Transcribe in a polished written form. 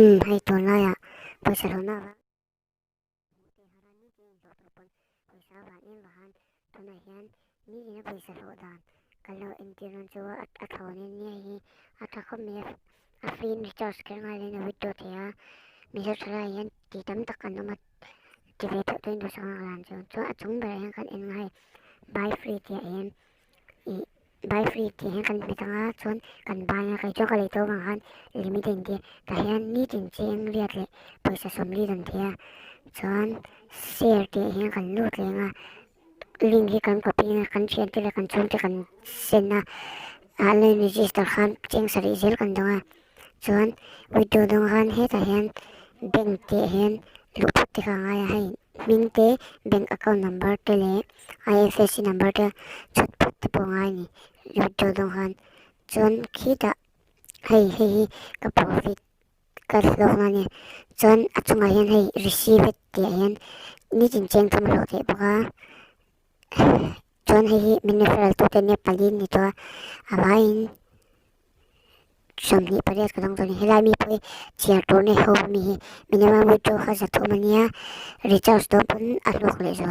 Umm hei tunlaiah pawisa hlawhna avang hmuh te har a nitin inhlawh tur pawn pawisa avang em vahan tunah hian nitin a pawisa hlawh dan kan lo entir dawn chu a a thlawn in nia hi a tha khawp mai a a free in recharge kher ngai lo in a withdraw thei a mizo thalai hian ti tam tak an awm a ti ve theuh tawhin duhsak ang lan chu chuan a chung berah hian kan en ngai buy free tih ah hian ih buy free tih hian kan hmet ang a chuan kan buy a kei chuan ka lei tawh avang khan limit a inti tah hian nitin cheng riat leh pawisa sawmli dan thei a chuan share tih ah hian kan lut leng a link hi kan copy a kan thiante leh kan chhungte kan send a ah an in register khan cheng sarih zel kan dawng a chuan withdraw dawng khan hetah hian bank tih ah hian luh phawt te kha a ngai a hei. Hming te, bank account number te leh IFSC number te chhut phawt te pawh a ngai a ni withdraw dawn khan. Chuan khitah hei hei hi ka profit ka hlawkna a nia. Chuan a chungah hian hei received tih ah hian nitin cheng thum a hlawh theih bawk a. Chuan hei hi min referral tute nia pali an ni tawh a, a vaiin 28 ka dang tawh a ni. Helai mi pawh hi chhiar tur nei ho mi hi minimum withdraw kha 300 a nia, recharge dawn pawn a hlawk leh zual.